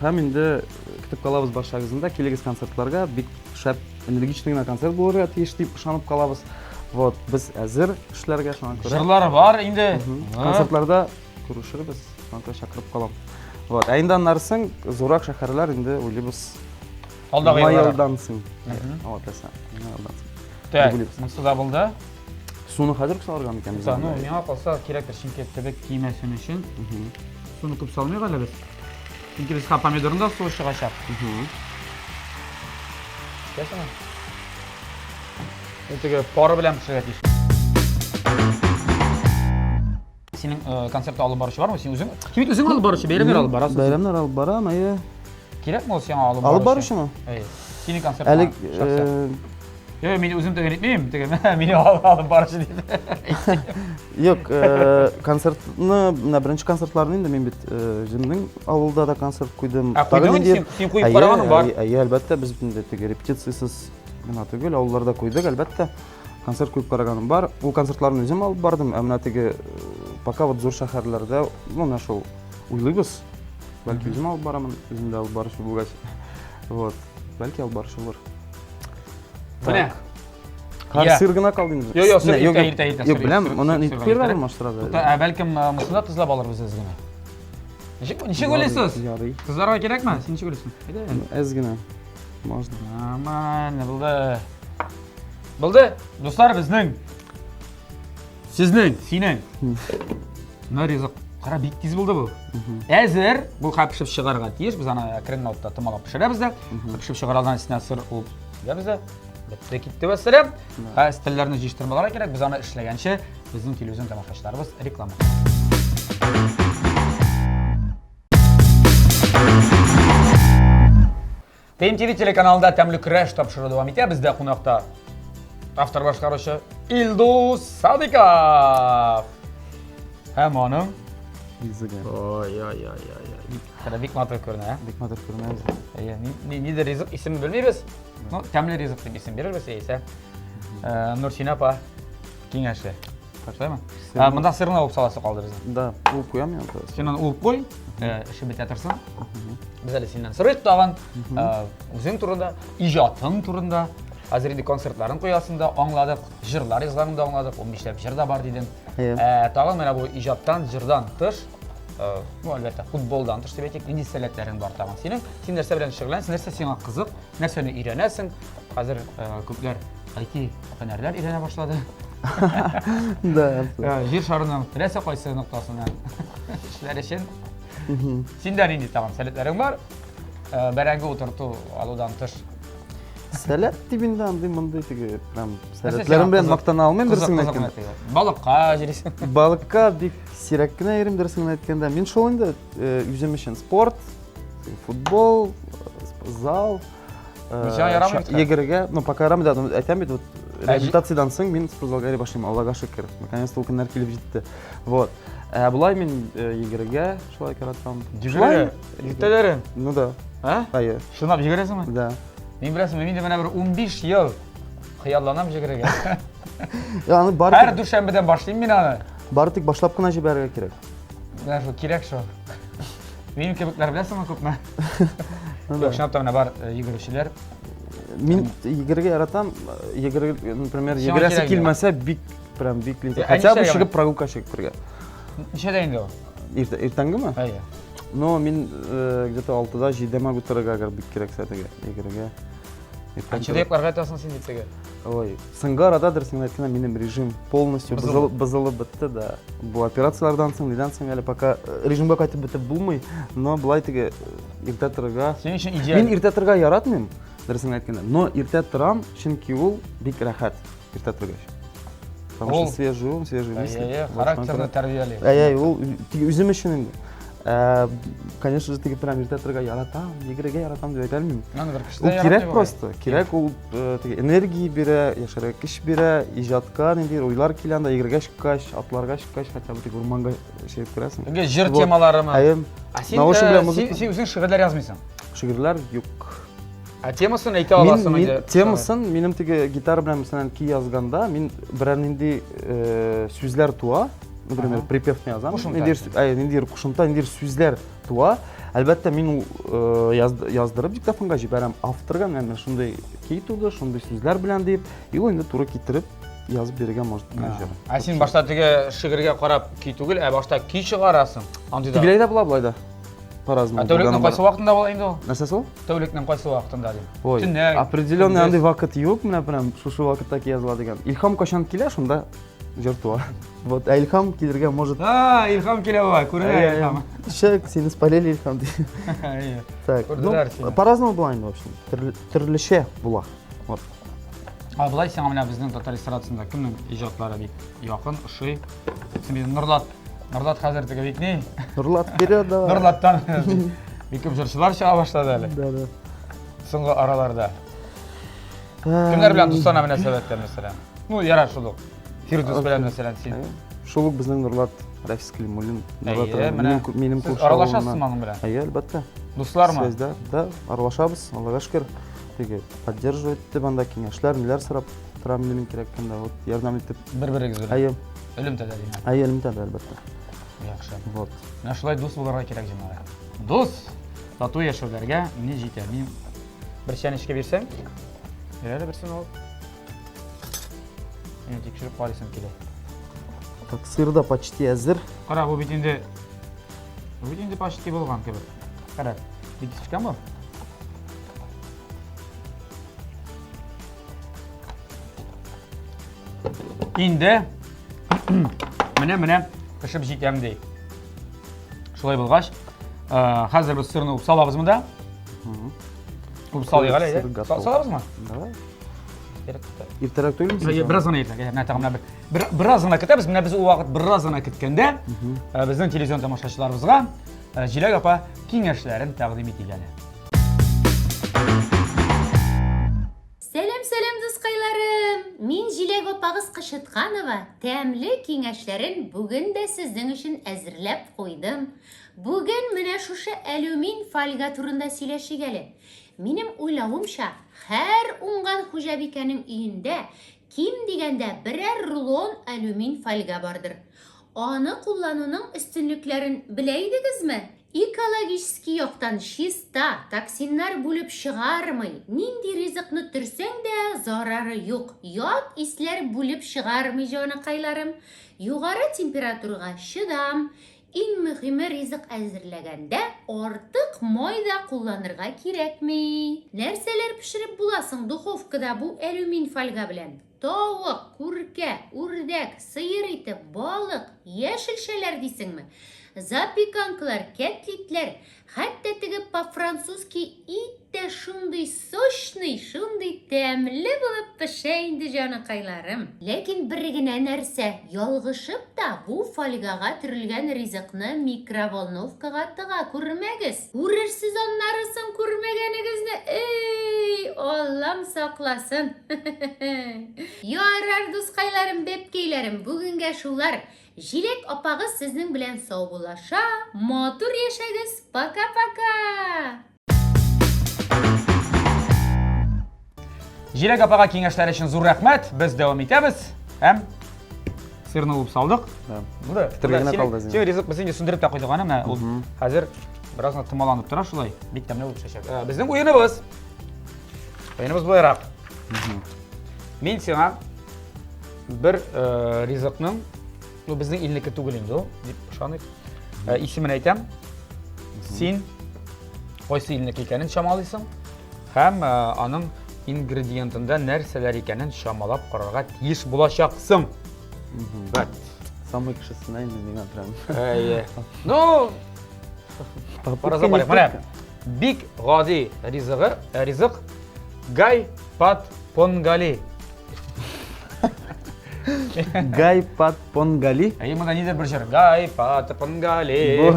Һәм инде көтеп калабыз барчагызны да, килегез концертларга, бик шәп, энергичный гына концерт булырга тиеш дип ышанып калабыз. Вот, без әзер эшләргә, шуңа күрә. Җырлары бар инде. Концертларда күрешербез, шуңа күрә чакырып калам. Вот, ә инде аннары соң зуррак шәһәрләр инде уйлыйбыз. Алдагы Яңа елларда. елдан соң. Алла теләсә, яңа елдан соң. Так, Уйлыйбыз. монысы да булды. Суны хәзер үк салырга микән? Тукта, ну, миңа калса кирәктер, чөнки төбе кимәсен өчен. Суны күп салмыйк әле без. Чөнки без ха помидорның да суы чыгачак. Күрәсеңме? Ул теге пары белән пешерергә тиеш. Синең концертта алып баручы бармы? Син үзең? Син бит үзең алып баручы, бәйрәмнәр алып барасың. Бәйрәмнәр алып барам, әйе. Кирәкме ул сиңа алып Алып баручымы? Әйе. Синең концертта. Әле шәхсән. Юк, мин үзем түгел әйтмим, теге мине алып баручы дип. Юк, концертны, менә беренче концертларны инде мин бит үземнең авылда да концерт куйдым. Ә куйдың инде син, син куеп караганың бар. Әйе, әлбәттә, без бит инде теге репетициясез генә түгел, авылларда куйдык, әлбәттә. Концерт куеп караганым бар. Ул концертларны үзем алып бардым, ә менә теге пока вот зур шәһәрләрдә, ну, менә шул уйлыйбыз. Бәлки үзем алып барамын, үзем дә алып баручы булгач. Вот, бәлки алып баручы булыр. Менә. Хәзер Я. сыр гына калды инде. Юк, юк, сыр Менә, юк, иртә, юк. иртә, иртә, Юк, сыр, беләм, сыр, моны сыр, ни сыр куярга иртә. алмаштырады. Тукта, ә бәлкем монысын да тозлап алырбыз әз генә. Ничек, ничек уйлыйсыз? Ярый. Тозларга кирәкме? Син ничек уйлыйсың? Әйдә. Әз генә. Можно. Нормально, булды. Булды. Дуслар, безнең сезнең, синең. Менә ризык. Кара, бик тиз булды бу. Әзер, бу хәп пешеп чыгарга тиеш. Без аны әкрен генә утта томалап пешерәбез дә. Пешеп чыгаралдан өстенә сыр куып сибәбез дә. Бетте китте вәссәлам. Ә өстәлләрне җыештырмаларга кирәк. Без аны эшләгәнче безнең телевизион тамашачыларыбыз реклама. ТМТВ телеканалында тәмле көрәш тапшыруы дәвам итә. Бездә кунакта автор башкаручы Илдус Садыков. Һәм аның Ризыгы. Ой, ой, ой, ой, ой. Бик, бик матур күренә, ә? Бик матур күренә үзе. Әйе, нидер ризык исемен белмибез. Ну, тәмле ризык дип исем бирербез, яисә. Э, Нурсинә апа киңәше. Шулаймы? Ә, монда сырны уып саласы калды безнең. Да, уып куям мин аны. Син аны уып куй, э, эше бетә торсын. Без әле синнән сорыйк тагын, э, үзең турында, иҗатың турында. Хәзер инде концертларын куясың да аңладык, җырлар язганын да аңладык, 15ләп җыр да бар дидең. Ә, тагын менә бу иҗаттан, җырдан тыш, э, ну, әлбәттә, футболдан тыш дип әйтик, нинди сәләтләрең бар тагын синең? Син нәрсә белән шөгыльләнәсең, нәрсә сиңа кызык, нәрсәне өйрәнәсең? Хәзер э, күпләр IT һөнәрләр өйрәнә башлады. Да. Э, җир шарының теләсә кайсы ноктасына эшләр өчен. Синдә нинди тагын сәләтләрең бар? Э, бәрәңге утырту алудан тыш. Сәләт дип инде андый мондый теге прям сәләтләрем белән мактана алмыйм дөресен әйткәндә. Балыкка йөрисең. Балыкка бик сирәк кенә йөрим дөресен әйткәндә. Мин шул инде э, үзем өчен спорт, футбол, зал, Сиңа ярамый бит. Егергә, ну пока ярамый да, әйтәм бит, вот реабилитациядән соң мин спортзалга йөри башлыйм, Аллага шөкер. Наконец-то ул көннәр килеп җитте. Вот. Ә болай мин егергә шулай яратам. Йөгерергә? Иртәләрен? Ну да. А? Әйе. Чынлап йөгерәсеңме? Да. Мин беләсеңме, мин дә менә бер 15 ел хыялланам йөгерергә. Я, аны бар Һәр дүшәмбедән башлыйм мин аны. Бары тик башлап кына җибәрергә кирәк. Менә шул кирәк шул. Минем кебекләр беләсеңме күпме? Юк, чынлап та менә бар э, йөгерүчеләр. Мин йөгерергә яратам. Йөгерергә, например, йөгерәсе килмәсә, бик прям бик лентя. Ә Хотя бы ничәгә чыгып прогулка чыгып керергә. Ничәдә инде ул? Иртә, иртәнгеме? Әйе. Но мин э, где-то 6-да, 7-дә могу торырга, әгәр бик кирәксә теге йөгерергә. Ә ничәдә йокларга ятасың син дип теге? Ой, соңгы арада дөресен әйткәндә минем режим полностью Бозылып. бозылып, бозылып бетте да. Бу операцияләрдән соң, нидән соң әле пока э, режимга кайтып бетеп булмый, но былай теге э, иртә торырга. Синең өчен идеаль. Мин иртә торырга яратмыйм, дөресен әйткәндә, но иртә торам, чөнки ул бик рәхәт иртә торгач. Потому Ул- что свежий ум, свежий мысли. Әйе, Вот, характерны шуңа күрә- тәрбияли. Әйе, ул теге үзем өчен инде. Ә, конечно же, теге прям иртә торырга яратам, йөгерергә яратам дип әйтә алмыйм. Аны бер кеше Ул дә кирәк яратмый бугай. просто, кирәк ул э, теге энергия бирә, яшәргә көч бирә, иҗатка ниндидер уйлар килә анда, йөгерергә чыккач, атларга чыккач, хотя бы теге урманга чыгып керәсең. Теге җыр Вот. темаларымы? Әйе. Ә син, Наушник э, белән син, музыка. син үзең шигырьләр язмыйсың. Шигырьләр юк. Ә темасын әйтә Мин, аласың мин инде. темасын минем теге гитара белән мәсәлән көй язганда мин берәр нинди э, сүзләр туа, например, Ага. припевны язам. Кушымта. Ниндидер сү- әй, ниндидер кушымта, ниндидер сүзләр туа. Әлбәттә, мин ул э, яз- яздырып диктофонга җибәрәм авторга, менә менә шундый көй туды, шундый сүзләр белән дип, и ул инде туры китереп язып бирергә может менә җыр. Ә син башта теге шигырьгә карап көй түгел, ә башта көй чыгарасың. Андыйда. Тегеләй дә була, болай да. По-разному. Ә тәүлекнең булганы бар. кайсы вакытында була инде ул? Нәрсәсе ул? Тәүлекнең кайсы вакытында дим. Ой, Төнлә. определенный көндез. андый вакыт юк, менә прям шушы вакытта ки языла дигән. Илһам кайчан килә, шунда җыр туа. Вот, ә илһам килергә может. А, илһам килә бугай, күренә илһам. Төшә, сине спалили илһам ди. Әйе. Так, ну, Күрделәр сине. по-разному була инде, в общем. Төрле- Төрлечә була. Вот. А болай сиңа менә безнең татар эстрадасында кемнең иҗатлары бик якын, ошый? Син бит Нурлат, Нурлат хәзер теге бик ни? Нурлат вперед давай. Нурлаттан бик күп җырчылар чыга башлады әле. Да, да. Соңгы араларда. Кемнәр белән дустанә мөнәсәбәттә мәсәлән? Ну, ярар шул ук. Фирдүс белән мәсәлән син. Шул ук безнең Нурлат Рафис Калимуллин. Нурлат Әйе, менә минем минем сез күрше аралашасызмы авылымнан. аның белән? Әйе, әлбәттә. Дуслармы? Связьдә, да, аралашабыз, Аллага шөкер. Теге поддерживать итеп анда киңәшләр, ниләр сорап торам инде мин кирәккәндә, вот ярдәм итеп. Бер-берегез белән. Әйе. Элемтәдә димәк. Әйе, элемтәдә, әлбәттә. Яхшы. Вот. Менә шулай дус булырга кирәк, җәмәгать. Дус, тату яшәүләргә ни җитә? Мин бер чәнечке бирсәң, бир әле берсен алып. Мин тикшереп карыйсым килә. Так, сыр да почти әзер. Кара, бу бит инде бу бит инде почти булган кебек. Кара, бик төшкән бу. Инде менә менә пешеп җитәм ди. Шулай булгач, э, хәзер без сырны уп салабыз монда. Уп салыйк әле, Сыр әйдә. готов. Салабызмы? Давай. Иртәрәк түгелме? Әйе, Бераз гына иртәрәк. Менә тагын менә бер бераз гына көтәбез. Менә без ул вакыт бераз гына көткәндә, э, безнең телевизион тамашачыларыбызга э, Җиләк апа киңәшләрен тәкъдим итик әле. Сәлам, сәлам, дускайларым! Мин Җиләк апагыз Кычытканова тәмле киңәшләрен бүген дә сезнең өчен әзерләп куйдым. Бүген менә шушы әлүмин фольга турында сөйләшик әле. Минем уйлавымча, һәр уңган хуҗабикәнең өендә ким дигәндә берәр рулон алюмин фольга бардыр. Аны куллануның өстенлекләрен белә идегезме? Экологический яктан чиста, токсиннар бүлеп чыгармый, нинди ризыкны төрсәң дә зарары юк, ят исләр бүлеп чыгармый җаныкайларым. Югары температурага чыдам, иң мөхиме ризык әзерләгәндә артык май да кулланырга кирәкми. Нәрсәләр пешереп була соң духовкада бу әлюмин фольга белән? Тавык, күркә, үрдәк, сыер ите, балык, яшелчәләр дисеңме? Запеканкалар, кәтлитләр, хәтта теге по-французски ит тә шундый сочный, шундый тәмле булып пешә инде, җаныкайларым. Ләкин бер генә нәрсә, ялгышып та бу фольгага төрелгән ризыкны микроволновкага тыга күрмәгез. Күрерсез аннары соң күрмәгәнегезне, эй, Аллам сакласын. Ярар, дускайларым, бәбкәйләрем, бүгенгә шулар. Җиләк апагыз сезнең белән саубуллаша, матур яшәгез, пока-пока! Җиләк апага киңәшләр өчен зур рәхмәт. Без дәвам итәбез. Һәм сырны уып салдык. Да. Булды. Бетерергә генә калды Син ризык без инде сүндереп тә куйдык аны менә ул хәзер бераз гына томаланып тора шулай. Бик тәмле булып пешәчәк. Э, безнең уеныбыз. Уеныбыз болайрак. Мин сиңа бер э, ризыкның, ну безнең илнеке түгел инде ул, дип ышаныйк. Э, исемен әйтәм. Син кайсы илнеке икәнен чамалыйсың һәм э, аның ингредиентында нәрсәләр икәнен чамалап карарга тиеш булачаксың. Вот. Самый кешесенә инде миңа прям. Әйе. Ну, Попытка не Менә бик гади ризыгы, э, ризык гай пат понгали. Гай пат понгали. Әйе, монда нидер бер җыр. Гай пат понгали.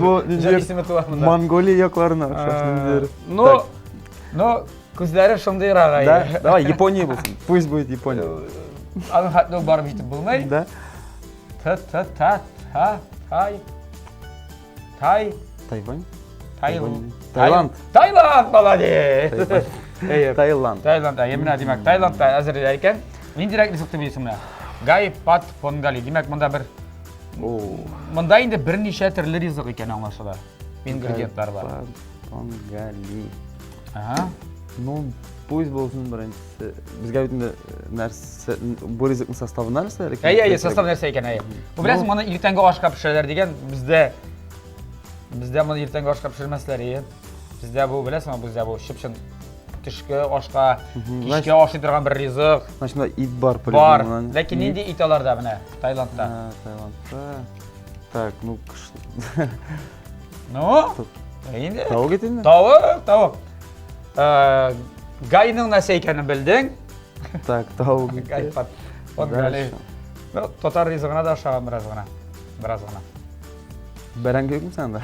Бу җыр исеме туа монда. Монголия якларына охшаш ниндидер. Ну, ну, күзләре шундыйрак. Да, давай Япония булсын. Пусть будет Япония. Аның хәтле барып җитеп булмый. Да. Т т та та тай тай Тайвань. Тайланд. Таиланд. Таиланд, молодец. Әйе. Таиланд. Таиланд, әйе, менә димәк, Таиландта әзерлиләр икән. Ниндирәк ризык дип уйлыйсың менә? Гай пат понгали. Димәк, монда бер Монда инде берничә төрле ризык икән аңлашыла. Ингредиентлар бар. Понгали. Ага. Ну, пусть булсын беренчесе. Безгә бит инде нәрсә бу ризыкның составы нәрсә икән? Әйе, әйе, состав нәрсә икән, әйе. Бу беләсең, моны иртәнге ашка пешерәләр дигән, бездә бездә моны иртәнге ашка пешермәсләр, әйе. Бездә бу, беләсеңме, бездә бу чып-чын төшке ашка, кичке ашый торган бер ризык. Значит, монда ит бар, Бар. Ләкин нинди ит аларда менә Таиландта? Таиландта. Так, ну, Ну, инде. Тавык ите инде. Тавык, тавык. Э, Гайның нәрсә икәнен белдең. Так, тавык ите. Гай пат. Патгали. Ну, татар ризыгына да ошаган бераз гына. Бераз гына. Бәрәңге юкмы сәндә?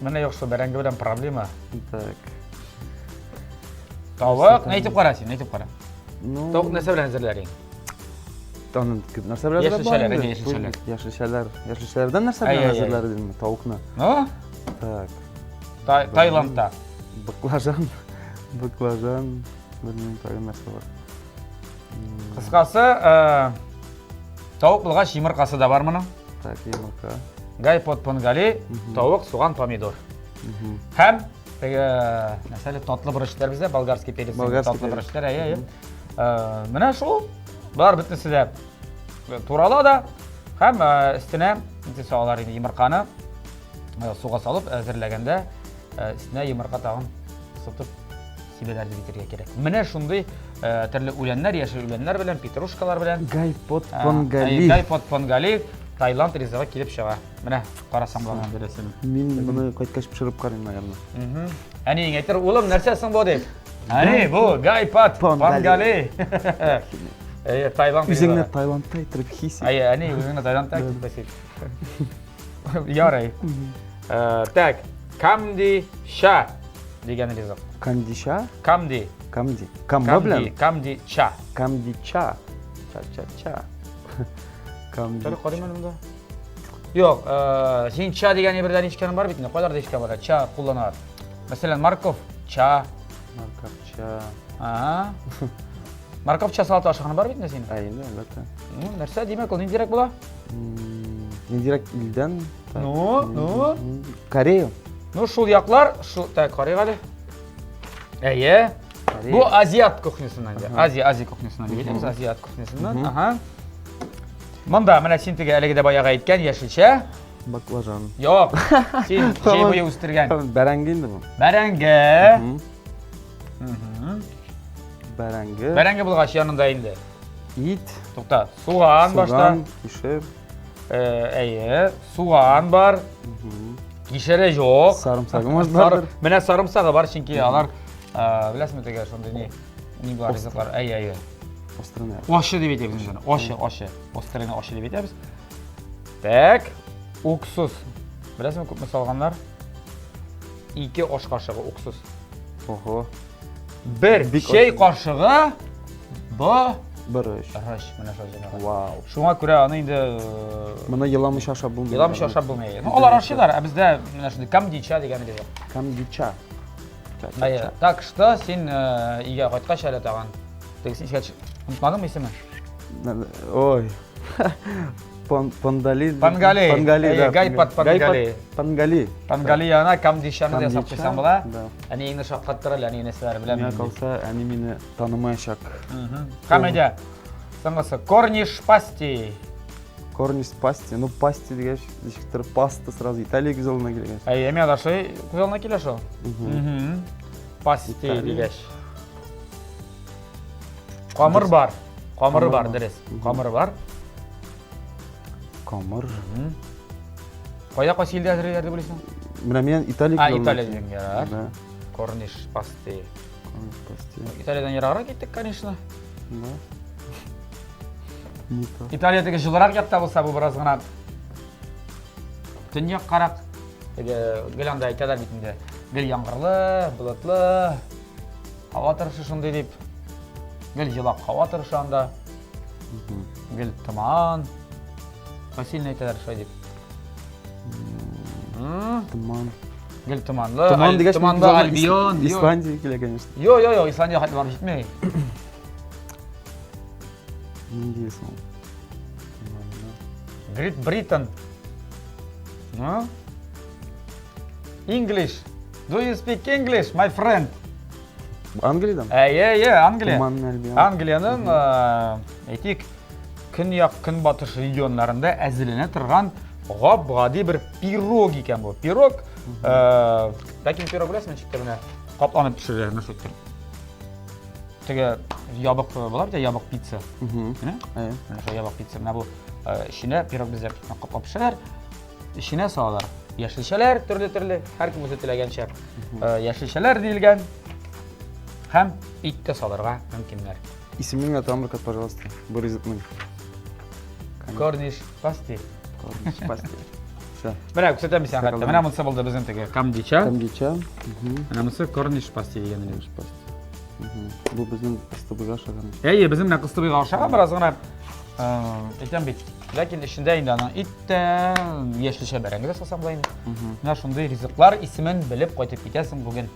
Менә юк шул бәрәңге белән проблема. Так. Тавык, әйтеп кара син, әйтеп кара. Ну, Тавык нәрсә белән әзерләр идең? Аның күп нәрсә белән әзерләп Яшелчәләр, була инде. яшелчәләр. Яшелчәләр. Яшелчәләрдән нәрсә Әй, белән әй, әй. әзерләр идеңме тавыкны? Ну, Так. Таиландта. Баклажан. Баклажан. Белмим, тагын нәрсә бар. Кыскасы, э, тавык булгач, йомыркасы да бар моның. Так, йомырка. Гай пот понгали, тавык, суган, помидор. Һәм теге нәрсә әле татлы борычлар бездә, болгарский перец, Болгарский татлы перец. борычлар, әйе, әйе. Э, менә шул. Болар бөтенесе дә турала да һәм э, өстенә ничек салалар инде йомырканы э, суга салып әзерләгәндә өстенә йомырка тагын сытып сибәләр дип әйтергә кирәк. Менә шундый төрле үләннәр, яшел үләннәр белән, петрушкалар белән. Гай пот понгали. Гай пот понгали Таиланд ризыгы килеп чыга. Менә карасаң була бирәсен. Мин моны кайткач пешереп карыйм, наверное. Әниең әйтер, улым, нәрсә соң бу дип. Әни, бу гай пот понгали. Әйе, Таиланд. Үзеңне Таиландта иттереп хис ит. Әйе, әни, үзеңне Таиландта итеп хис ит. Ярый. Так, камди ша дигән ризык. Кандиша? Камди. Камди. Камба белән? Камди ча. Камди ча. Ча ча ча. Камди. Әле карыйм әле монда. Юк, э, син ча дигән әйбердән ишеткәнең бар бит инде. Кайларда ишеткән бар? Ча кулланалар. Мәсәлән, морковь ча. Морковь ча. Ага. Морковь ча салаты ашаганы бар бит инде синең. Ә, инде, әлбәттә. Ну, нәрсә, димәк, ул ниндирәк була? Ниндирәк илдән? Ну, ну. Корея. Ну, шул яклар, шул, так, карыйк әле. Әйе. Бу азиат кухнясыннан. Азия, Азия кухнясыннан дип әйтәбез, азиат кухнясыннан. Ага. Монда менә син теге әлеге дә баягы әйткән яшелчә. Баклажан. Юк. Син җәй буе үстергән. Бәрәңге инде бу. Бәрәңге. Бәрәңге. Бәрәңге булгач янында инде. Ит. Тукта, суган башта. Суган, кишер. Әйе, суган бар. Кишере юк. Сарымсагы может бардыр. Менә сарымсагы бар, чөнки алар беләсезме теге шундый ни ни бар ризыклар. Әйе, әйе. Острыны. Ашы дип әйтәбез инде. Ашы, ашы. Острыны ашы дип әйтәбез. Так, уксус. Беләсезме күпме салганнар? 2 аш кашыгы уксус. Ого. Бер чәй кашыгы бо Борыч. Борыч, менә шул җәмәгать. Вау. Шуңа күрә аны инде Моны еламыйча ашап булмый. Еламыйча ашап булмый. Ну, алар ашыйлар, ә бездә менә шундый камдича дигән ризык. Камдича. Әйе. Так что син өйгә кайткач әле тагын тегесен искә онытмадыңмы исемен? Ой. Пандали. Пангали. Пангали, да. Гай под Пангали. Пангали. Пангали янына камдичаны да ясап куйсаң була. Әниеңне шаккаттыр әле, әни нәрсәләр белән. Миңа калса, әни мине танымаячак. Һәм әйдә. Соңгысы корниш пасти. Корниш пасти. Ну, пасти дигәч, ничектер паста сразу Италия күз алдына килә. Әйе, миңа да шулай күз алдына килә шул. Пасти дигәч. Камыр бар. Камыры бар, дөрес. Камыры бар. Камыр. Кая кайсы илдә әзерлиләр дип уйлыйсың? Менә мин Италия. А, Италия дигән ярар. Корниш пасти. Корниш пасти. Италиядән ераграк киттек, конечно. Да. Не то. Италия теге җылырак якта булса, бу бераз гына төньяккарак. Теге гел анда әйтәләр бит инде. Гел яңгырлы, болытлы. Һава торышы шундый дип. Гел җылак һава торышы анда. Гел томан. Васильне әйтәләр шулай дип. Томан. Гел томанлы. Томан дигәч, томанлы Альбион. Исландия килә, конечно. Йо, йо, йо, Исландия хәтле барып җитми. Нинди соң? Great Britain. Ну? English. Do you speak English, my friend? Англиядән? Әйе, әйе, Англия. Туманный Альбион. Англиянең, әйтик, көньяк көнбатыш регионнарында әзерләнә торган гап-гади бер пирог икән бу. Пирог, ләкин пирог беләсезме, ничек тә менә капланып пешерелә, менә шулай итеп. Теге ябык була бит, ябык пицца. Менә? Менә шул ябык пицца. Менә бу эченә пирог бездә каплап пешерәләр. Эченә салалар. Яшелчәләр төрле-төрле, һәркем үзе теләгәнчә. Яшелчәләр диелгән. Һәм ит тә салырга мөмкиннәр. Исемен генә тагын бер кат, пожалуйста. Бу ризыкның. Корниш пасти. Корниш пасти. Всё. Менә күрсәтәм сиңа хәтта. Менә монысы булды безнең теге камдича. Камдича. Менә монысы корниш пасти дигән. Корниш пасти. Бу безнең кыстыбыйга ошаган. Әйе, безнең менә кыстыбыйга ошаган бераз гына. Әйтәм бит. Ләкин эчендә инде аның ит тә, яшелчә бәрәңге дә салсаң була инде. Менә шундый ризыклар исемен белеп кайтып китәсең бүген.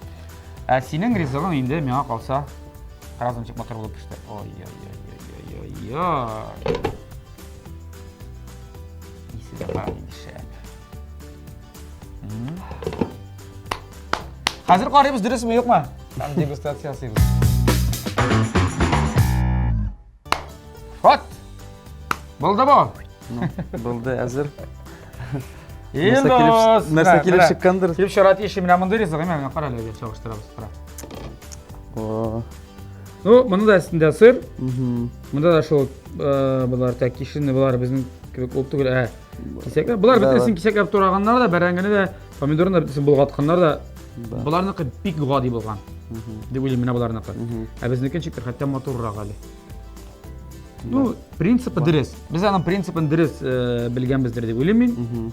Ә синең ризыгың инде миңа калса разом ничек матур булып пеште. Ой-ой-ой-ой-ой-ой. Исе дә бар инде шәп. Хәзер карыйбыз, дөресме, юкмы? Там дегустация ясыйбыз. Вот! Булды бу. Ну, булды, әзер. Илдус! Нәрсә килеп чыккандыр? Килеп чыгара тиеш, менә мондый ризык, менә кара әле, чагыштырабыз, кара. О. Ну, моны да өстендә сыр. Монда да шул, болар так кишерне болар безнең кебек ул түгел, ә. Кисәкләр. Болар бөтенесен кисәкләп тураганнар да, бәрәңгене дә, помидорны да бөтенесен болгатканнар да. Боларныкы бик гади булган. Дип уйлыйм менә боларныкы. Ә безнеке ничектер хәтта матуррак әле. Ну, принципы дөрес. Без аның принципын дөрес э, белгәнбездер дип уйлыйм мин.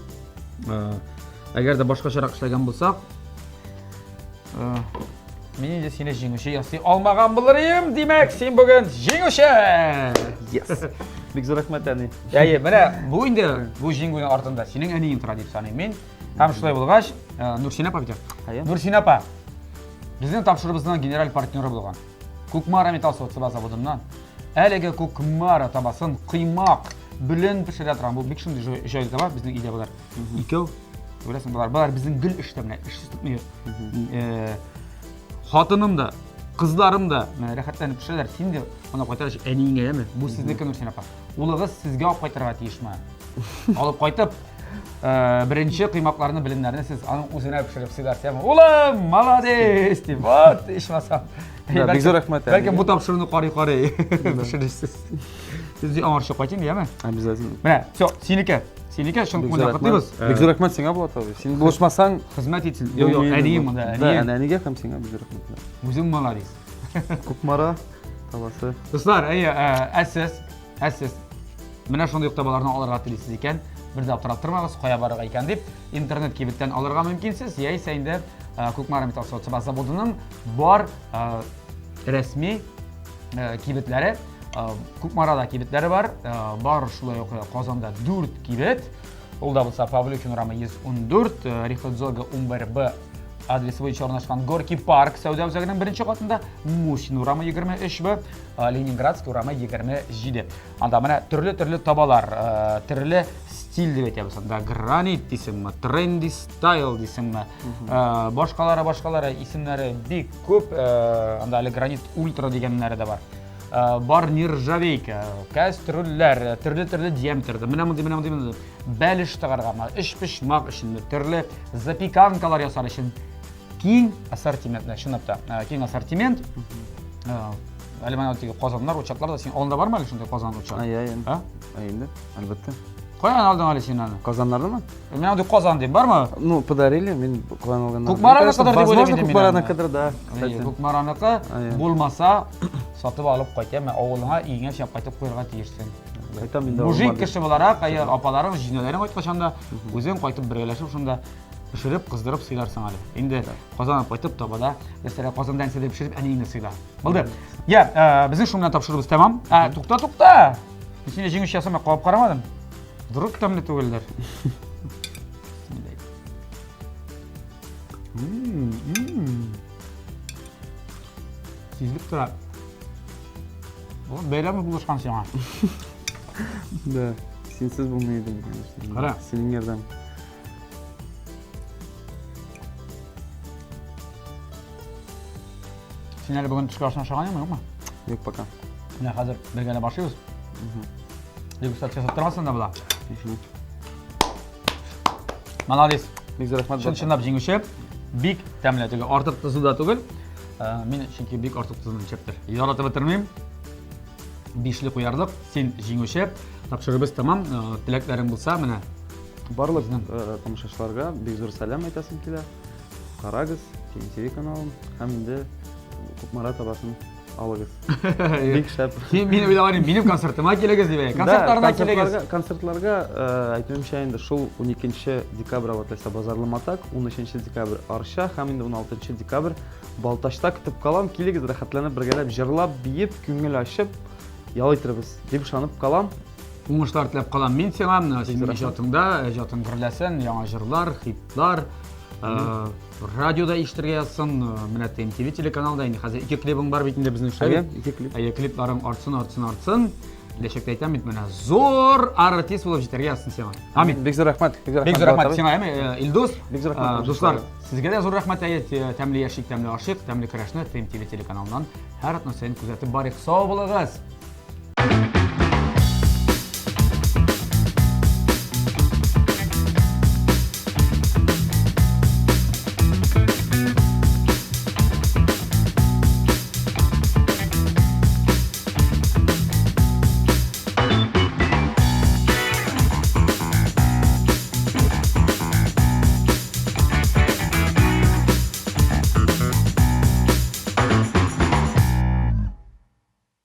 Э, әгәр дә башкачарак эшләгән булсак, э, мин инде сине җиңүче ясый алмаган булыр идем. Димәк, син бүген җиңүче! Yes. Бик зур рәхмәт, әни. Әйе, менә бу инде бу җиңүнең артында синең әниең тора дип саныйм мин. Һәм шулай булгач, э, Нурсинә апа бит. Әйе. Нурсинә апа, безнең тапшыруыбызның генераль партнеры булган Кукмара металл савыт-саба заводыннан әлеге Кукмара табасын коймак, белен пешерә торган. Бу бик шундый җайлы таба, безнең өйдә болар. Икәү. Беләсең, болар, болар безнең гел эштә менә, эшсез тотмый. Э, хатыным да, кызларым да менә рәхәтләнеп пешерәләр. Син дә моны кайтарыш әниеңә, яме? Бу сезнеке, Нурсин апа. Улыгыз сезгә алып кайтырга тиешме? Алып кайтып, э, беренче коймакларны, беленнәрне сез аның үзенә пешереп сыйларсыз, яме? Улым, молодец, дип, вот, ичмасам. Да, бик зур рәхмәт. Бәлкем бу тапшыруны карый-карый пешерерсез. Сез аңарчы кайтыйм, яме? Обязательно. Менә, все, синеке. Синеке чын күңелдән котлыйбыз. Бик зур рәхмәт сиңа, Булат абый. Син булышмасаң, хезмәт итсен. Юк, юк, әнием монда, әнием. Да, әнигә һәм сиңа бик зур рәхмәт. Үзең молодец. Кукмара табасы. Дуслар, әйе, ә сез, ә сез менә шундый ук табаларны алырга телисез икән, бер дә аптырап тормагыз, кая барырга икән дип, интернет кибеттән алырга мөмкинсез, яисә инде Кукмара металл савыт-саба заводының бар рәсми кибетләре Кукмарада кибетләре бар, бар шулай ук Казанда 4 кибет. Ул да булса Павлюхин урамы 114, Рихтзога 11Б адресы буенча урнашкан Горький парк сәүдә үзәгенең беренче катында, Мусин урамы 23Б, Ленинградский урамы 27. Анда менә төрле-төрле табалар, төрле стиль дип әйтәбез. Анда гранит дисеңме, тренди стайл дисеңме, башкалары, башкалары исемнәре бик күп. Анда әле гранит ультра дигәннәре дә бар. Бар нержавейка, кәстрүлләр, төрле-төрле диаметрда. Менә мондый, менә мондый, мондый. Бәлеш тыгарга, өчпочмак өчен, төрле запеканкалар ясар өчен киң ассортимент, чынлап та, киң ассортимент. Әле менә теге казаннар, учаклар да син алында бармы әле шундый казан учак? Ай, ай, а? Ай инде, әлбәттә. Каян алдың әле син аны? Казаннарнымы? Менә андый казан дип бармы? Ну, подарили, мин каян алганнар. Кукмараныкыдыр дип уйлыйм инде. Кукмараныкыдыр, да, кстати. Кукмараныкы булмаса, сатып алып кайтам, авылыңа, өеңә чыгып кайтып куярга тиешсең. Кайтам инде. Мужик кеше буларак, апаларың, җизнәләрең кайткачан да, үзең кайтып бергәләшеп шунда пешереп, кыздырып сыйларсың әле. Инде Казанга кайтып табада, мәсәлән, Казанда нәрсәдер пешереп әниеңне сыйла. Булды. Я, э, безнең шуның белән тапшыруыбыз тәмам. Ә, тукта, тукта. Мин сине җиңүче ясамай кабып карамадым. Вдруг тәмле түгелдер. Сизелеп тора. Бәйрәме булышкан сиңа. Да, синсез булмый иде, конечно. Кара. Синең ярдәм. Син әле бүген төшке ашны ашаган юкмы, юкмы? Юк пока. Менә хәзер бергәләп ашыйбыз. Дегустация ясап тормасаң да була. Молодец. Бик зур рәхмәт. Чын чынлап җиңүче. Бик тәмле түгел, артык тозлы да түгел. Э, мин чөнки бик артык тозлы ничектер. Яратып бетермим. Бишле куярлык. Син җиңүче. Тапшырыбыз тәмам. Э, теләкләрең булса, менә Барлык э, тамашачыларга бик зур сәлам әйтәсем килә. Карагыз TNTV каналын һәм инде Кукмара табасын алыгыз. Бик шәп. Мин уйлаган минем концертыма килегез дип. Концертларына килегез. Концертларга э, әйтүемчә инде шул 12 декабрь алла Базарлы Матак, 13 декабрь Арча һәм инде 16 декабрь Балтачта көтеп калам. Килегез, рәхәтләнеп бергәләп җырлап, биеп, күңел ачып ял итербез дип ышанып калам. Уңышлар теләп калам мин сиңа. Синең иҗатыңда, иҗатың гөрләсен, яңа җырлар, хитлар, э, радиода ишетергә язсын. Э, менә ТНТВ телеканалда инде хәзер ике клибың бар бит инде безнең шулай. Ике клип. Әйе, клипларың артсын, артсын, артсын. Киләчәктә әйтәм бит менә зур артист булып җитәргә язсын сиңа. Амин. Бик зур рәхмәт. Бик зур рәхмәт сиңа, әме, э, Илдус. Бик зур рәхмәт. Дуслар, сезгә дә зур рәхмәт, әйе, тәмле яшик, тәмле ашыйк, тәмле көрәшне ТНТВ телеканалыннан һәр атна саен күзәтеп барыйк. Сау булыгыз.